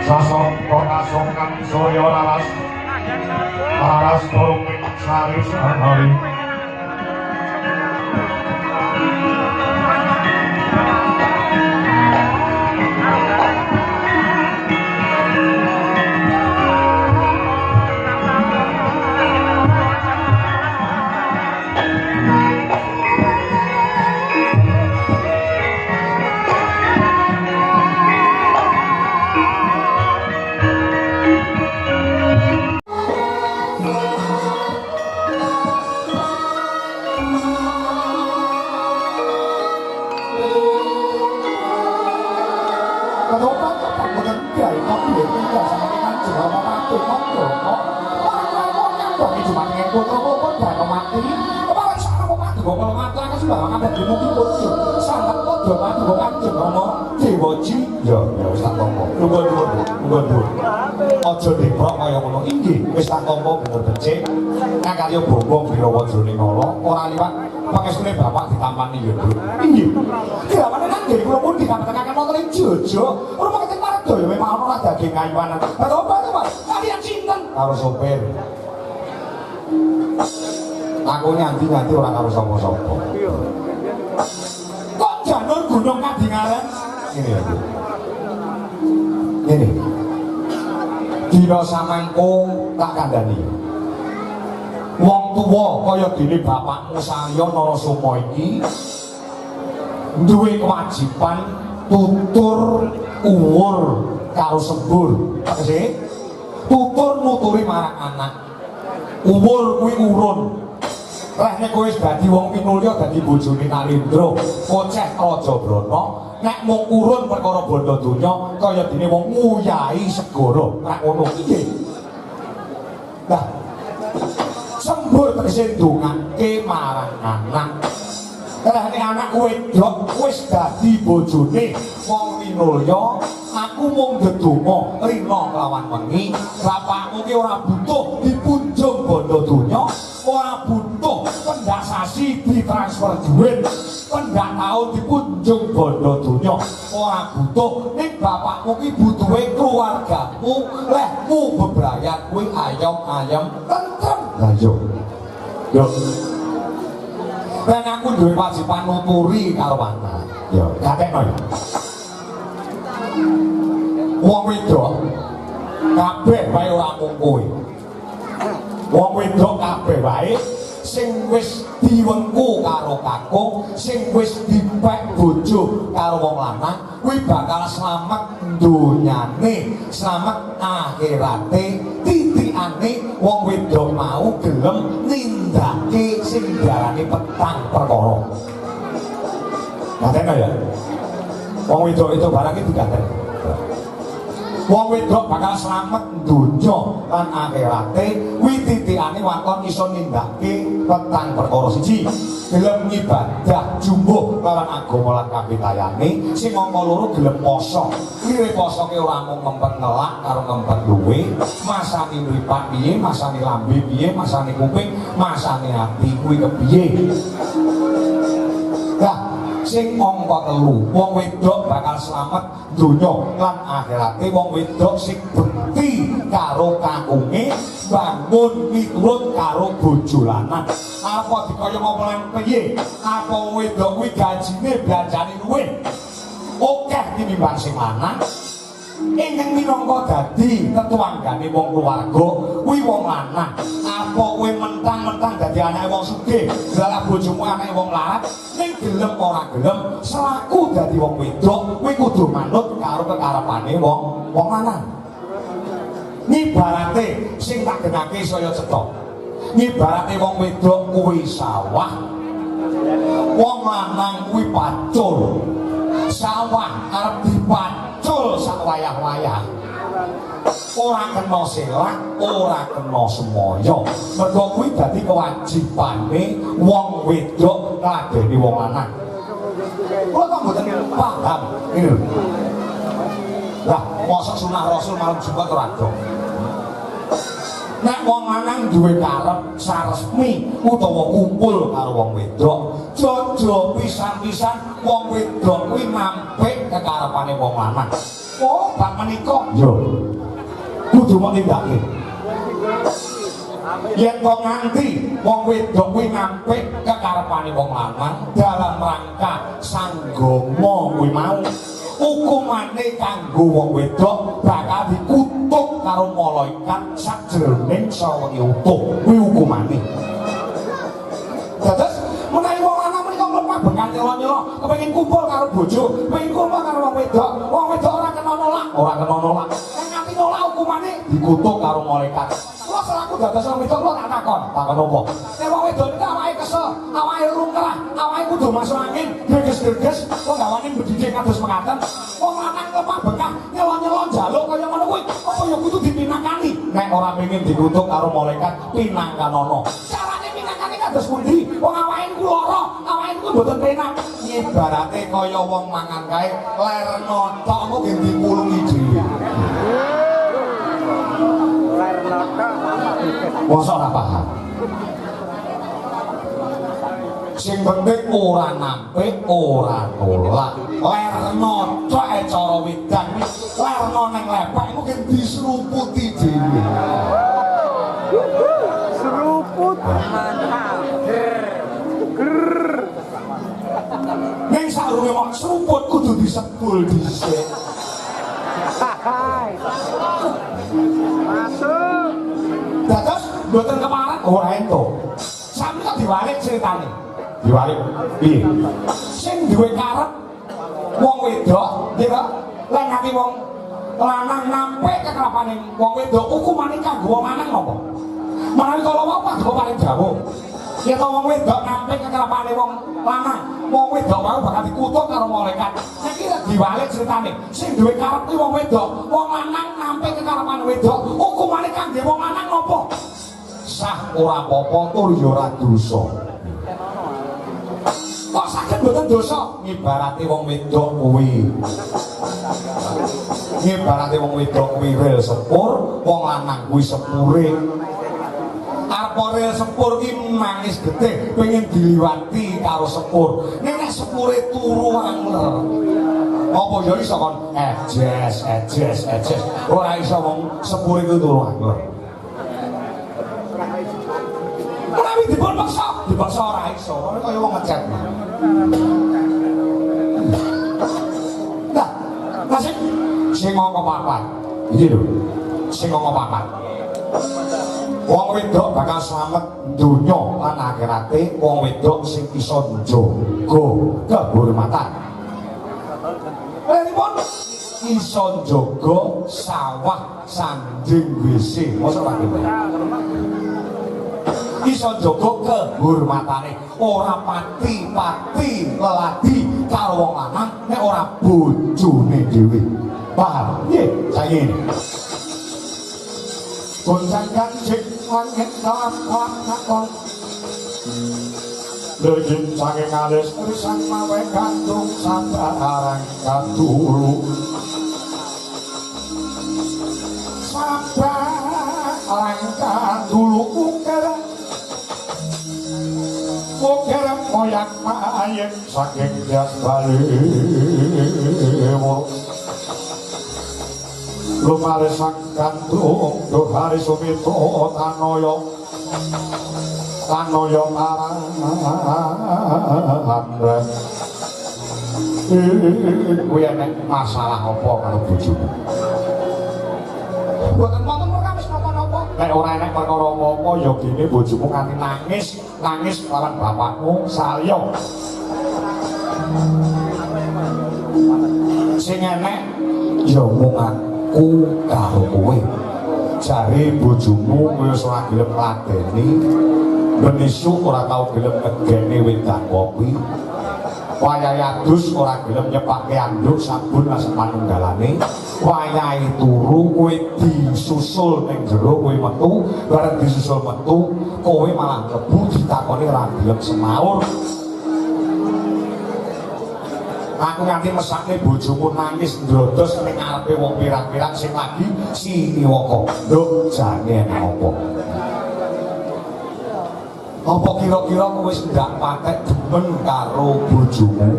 Sasongko kasongkan surya laras laras turung sari sari. Aja debrok kaya ngono. Inggih, wis tak tampa bener becik. Ngakarya bombong birawa jroning ala, ora liwat pangestune bapak ditampani ya, Bro. Inggih. Dilawane nang nggih kula pun dikatekaken wonten ing Jojo. Rumah keting Maredaya memang ana lah daging kayuanan. Lha apa to, Pak? Kalian sinten? Karo sopir. Aku nyanti-nyanti ora karo sapa-sapa. Kok janur gunung Kadingaren? Ngene ya, Bu. Ngene. Dina samangko tak kandhani. Wong tuwa kaya dene bapakmu Salya Narasoma iki duwe kewajiban tutur uwur karo sembur. Tegese tutur nuturi marang anak. Uwur kuwi urun. Leh nek kowe wis dadi wong pinulya dadi bojone Nalendra, koceh Raja Brana, nek mung urun perkara bondo donya kaya dene wong nguyahi segara. Rak ngono piye? Lah sembur tegese ndongake marang anak. Lah nek anak wedok wis dadi bojone wong pinulya, aku mung ndedonga rina kelawan wengi, bapakmu ki ora butuh dipunjung bondo donya, ora butuh pendak sasi ditransfer duit, pendak taun dipunjung bondo donya, ora butuh. Ning bapakmu ki butuhe keluargamu, lehmu bebrayat kuwi ayom-ayem tentrem. Lah yo. Yo. Lan aku duwe kewajiban nuturi karo anak. Yo, gatekno yo. Wong wedok kabeh wae ora mung kowe. Wong wedok kabeh wae sing wis diwengku karo kakung, sing wis dipek bojo karo wong lanang, kuwi bakal slamet donyane, slamet akhirate. Titikane wong wedok mau gelem nindakake sing diarani petang perkara. Gatekno ya. Wong wedok itu barang iki digatekno. Wong wedok bakal slamet donya lan akhirate kuwi titikane waton iso nindakake petang perkara. Siji, gelem ngibadah jumbuh lawan agama lan kapitayane. Sing angka loro gelem poso. Lire poso ki ora mung ngempet ngelak karo ngempet luwe, masane mripat piye, masane lambe piye, masane kuping, masane ati kuwi kepiye. Lah sing angka telu, wong wedok bakal slamet donya lan akhirate. Wong wedok sing bekti karo kakunge, bangun miturut karo bojo lanang. Apa dikaya ngopo lan piye? Apa wong wedok kuwi gajine belanjane luwih akeh tinimbang sing lanang? Ingkang minangka dadi tetuanggane wong keluarga kuwi wong lanang. Apa kowe mentang-mentang dadi anake wong sugih, lah bojomu anake wong larat, ning gelem ora gelem selaku dadi wong wedok kuwi kudu manut karo kekarepane wong wong lanang. Ngibarate sing tak genake saya cetha. Ngibarate wong wedok kuwi sawah, wong lanang kuwi pacul. Sawah arep dipacul sak wayah-wayah, ora kena selak, ora kena semaya. Mergo kuwi dadi kewajibane wong wedok ngladeni wong lanang. Kula kok mboten paham ngene lho. Lah, mosok sunah Rasul malam Jumat ora dong. Nek wong lanang duwe karep saresmi utawa kumpul karo wong wedok, aja pisan-pisan wong wedok kuwi nampik kekarepane wong lanang. Oh, bab menika yo kudu mok tindake. Yen kok nganti wong wedok kuwi nampik kekarepane wong lanang dalam rangka sanggama kuwi mau, hukumane kanggo wong wedok bakal dikutuk karo malaikat sajroning sawengi utuh. Kuwi hukumane. Dados menawi wong lanang menika nglepah bekal nyela-nyela kepengin kumpul karo bojo, kepengin kumpul karo wong wedok ora kena nolak, ora kena nolak. Nek nganti nolak hukumane dikutuk karo malaikat. Kula selaku dados wong wedok kula tak takon, takon apa? Nek wong wedok niku awake kesel, awake lungkrah, awake kudu masuk angin, greges-greges, wong gawane mbedhidhik kados mekaten. Wong lanang lemah bekah nyela-nyela njaluk kaya ngono kuwi, apa ya kudu dipinangkani? Nek ora pengin dikutuk karo malaikat, pinangkanono. Carane pinangkani kados pundi? Wong awake niku lara, awake niku mboten penak. Ibarate kaya wong mangan kae lerno tok engko nggih dikulungi dhewe. Mosok ora paham. Sing penting ora nampik, ora nolak. Lerno tok cara wedang lerno nang lepek iku nggih disruputi dhewe. Seruput mantap. Ning saurunge mok seruput kudu disebul dhisik. Masuk. Dados mboten kepareng ora entuk. Sami kok diwalik ceritane. Diwalik piye? Sing duwe karep wong wedok, nggih to? Lek nganti wong lanang nampik kekerapane wong wedok, hukumane kanggo wong lanang napa? Menawi kala wau paduka paring dawuh. Yen to wong wedok nampik kekerapane wong lanang, wong wedok mau bakal dikutuk karo malaikat. Saiki diwalik ceritane. Sing duwe karep kuwi wong wedok, wong lanang nampik kekarepane wedok, hukumane kangge wong lanang napa? Sah ora apa-apa tur ya ora dosa. Kok saged mboten dosa? Ngibarate wong wedok kuwi. Ngibarate wong wedok kuwi rel sepur, wong lanang kuwi sepure. Arep rel sepur ki nangis getih pengen diliwati karo sepur. Nek nek sepure turu angler. Apa ya iso kon ejes ejes ejes. Ora iso wong sepure kuwi turu angler. Menawi dipun peksa, dipaksa ora iso. Ora kaya wong ngecet. Nah, masih sing angka papat. Iki lho. Sing angka papat. Wong wedok bakal slamet donya lan akhirate, wong wedok sing iso njaga kehormatan. Pripun iso njaga sawah sanding WC. Mosok ora ngerti. Iso njaga kehormatane, ora pati-pati leladi karo wong lanang nek ora bojone dhewe. Paham? Nggih, saiki. Goncang kancing langit kelap-kelap kakon. Lejin saking alis risang mawe gantung sabarang katulu. Sabarang katulu ukir ukir moyak mayek saking jas bali. Lumare sang gantung dohari sumito tanoyo tanoyo marang kuwi enek masalah apa karo bojomu? Mboten wonten perkawis napa-napa. Nek ora enek perkara apa-apa ya gene bojomu nganti nangis, nangis lawan bapakmu Salya. Sing enek ya mung aku karo kowe. Jare bojomu wis ora gelem ngladeni, ben isuk ora tau gelem ngegene wedang kopi. Wayahe adus ora gelem nyepake anduk sabun lan sepanunggalane. Wayahe turu kowe disusul ning jero kowe metu, bareng disusul metu kowe malah mlebu ditakoni ora gelem semaur. Aku nganti mesakne bojomu nangis ndrodos ning ngarepe wong pirang-pirang sing lagi siniwaka. Nduk, jane enek apa? Apa kira-kira kowe wis ndak patek demen karo bojomu?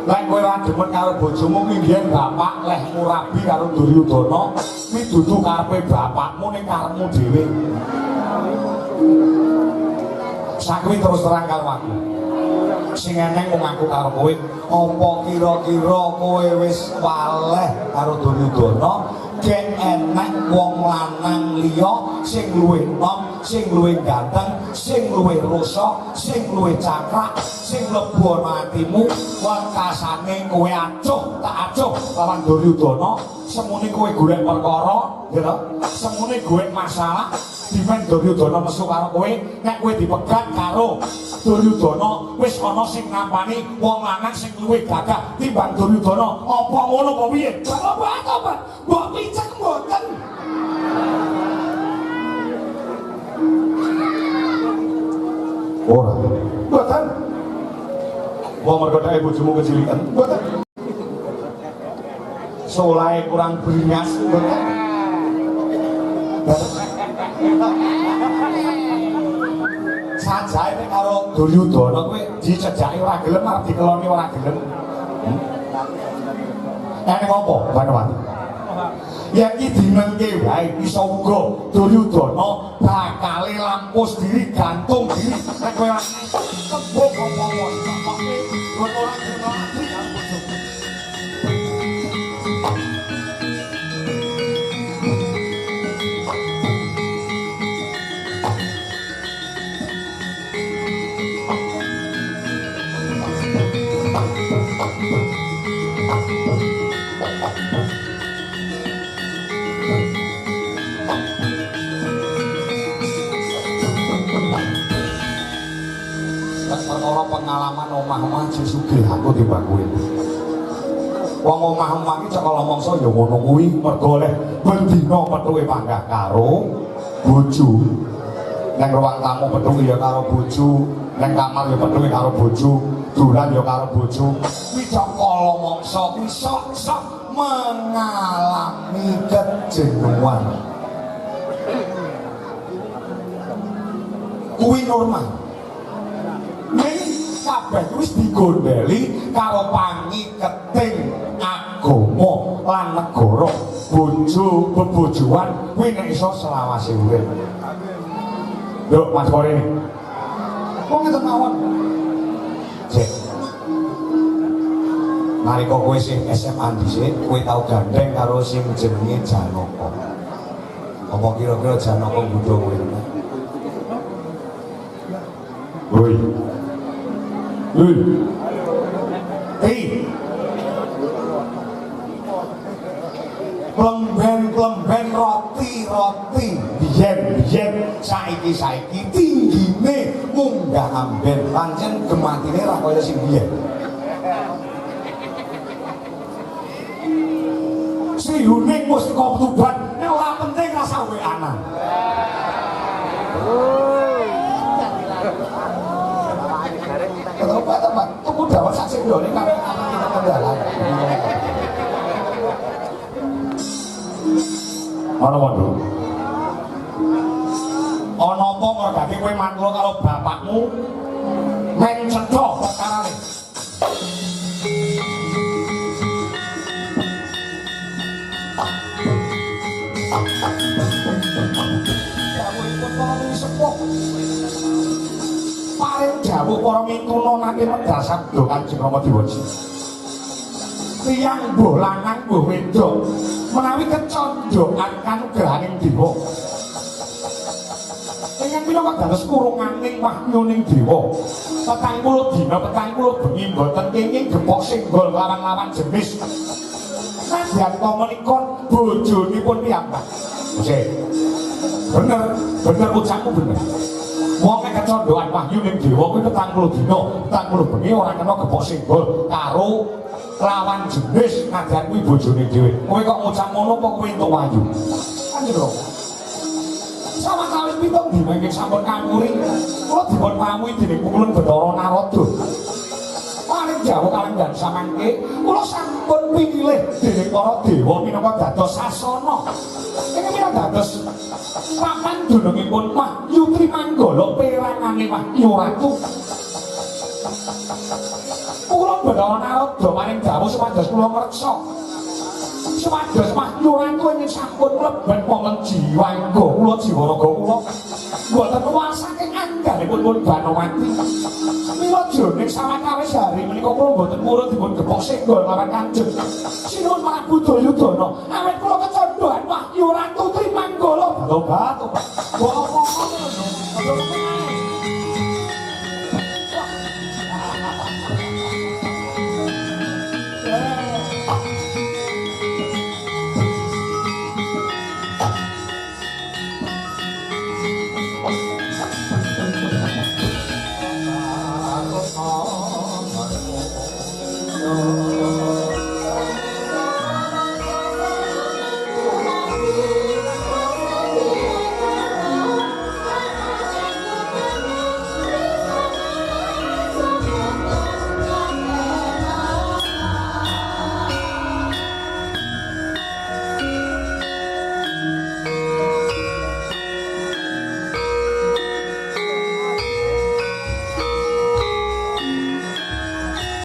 Lek kowe ora demen karo bojomu kuwi mbiyen bapak leh murabi karo Duryudana kuwi dudu karepe bapakmu ning karepmu dhewe. Sakuwi terus terang karo aku. Sing eneng mung aku karo kowe, apa kira-kira kowe wis waleh karo Duryudana? Gek enek wong lanang liya sing luwih nom, sing luwih ganteng, sing luwih rusak, sing luwih cakrak, sing mlebu ana atimu, wekasane kowe acuh tak acuh lawan Duryudana, semune kowe golek perkara, ya toh? Semune golek masalah, dimen Duryudana nesu karo kowe, nek kowe dipegat karo Duryudana wis ana sing nampani wong lanang sing luwih gagah timbang Duryudana. Apa ngono apa piye? Apa? Mbok picek mboten. Ora. Mboten. Wong mergo dhek bojomu kecilikan. Mboten. Solahe kurang beringas mboten. Sajae nek karo Duryudana kuwi dicejaki ora gelem arep dikeloni ora gelem. Nek apa Banowati? Yen iki dinengke wae iso uga Duryudana bakale lampus diri gantung diri nek kowe tembung apa-apa pokoke ora gelem ati karo bojomu. Perkara pengalaman omah-omah jek sugih aku timbang kowe. Wong omah-omah iki cekala mangsa ya ngono kuwi mergo oleh bendina pethuke panggah karo bojo. Nang ruang tamu pethuke ya karo bojo, nang kamar ya pethuke karo bojo, dolan ya karo bojo. Kuwi cekala mangsa kuwi sok-sok mengalami kejenuhan. Kuwi normal. Ning kabeh wis digondeli karo pangiketing agama lan negara. Bojo bebojoan kuwi nek iso selawase urip. Nduk Mas Kore. Wong ngeten mawon. Cek. Nalika kowe sing SMA dhisik, kowe tau gandeng karo sing jenenge Janaka. Apa kira-kira Janaka nggodha kowe? Woi. Hei. Hei. Plemben-plemben roti-roti biyen-biyen saiki-saiki tinggine munggah amben pancen gematine ra kaya sing biyen. Sri Huning Mustika Tuban nek ora penting rasa weanan. Tempat tuku dawet sak sendone karo kita kendala. Ana apa, Nduk? Ana apa mergake kowe mantul karo bapakmu men cetha perkarane. Dawuhipun para sepuh. Paring dawuh para mituna nate medal sabda Kanjeng Rama Dewaji. Tiyang mbuh lanang mbuh wedok menawi kecondhokan kanugrahaning dewa. Ingkang minangka dados kurunganing wahyuning dewa. 40 dina 40 bengi mboten kenging gepok senggol lawan-lawan jenis. Nadyan ta menika bojonipun piyambak. Sik. Bener, bener ucapmu bener. Wong nek kecondhoan wahyu ning dewa kuwi 40 dina, 40 bengi ora kena gepok senggol karo lawan jenis nadyan kuwi bojone dhewe. Kowe kok ngucap ngono apa kowe entuk wahyu? Kanjeng Rama. Sawetawis Pitung dina ingkang sampun kawuri, kula dipun pawuhi dening Pukulun Bathara Narada. Paring jawah kalenggan samangke, kula sampun pinilih dening para dewa minangka dados sasana. Ingkang minangka dados papan dunungipun Wahyu Trimanggala perangane Wahyu Ratu. Kula Bathara Narada paring dawuh supados kula ngreksa supados Wahyu Ratu ingkang sampun mlebet wonten jiwangga kula, jiwa raga kula mboten saking angganipun pun Banowati. Mila jroning sawetawis hari menika kula mboten purun dipun gepok senggol marang Kanjeng Sinuwun Prabu Duryudana, awit kula kecondhoan Wahyu Ratu Trimanggala. Batobat.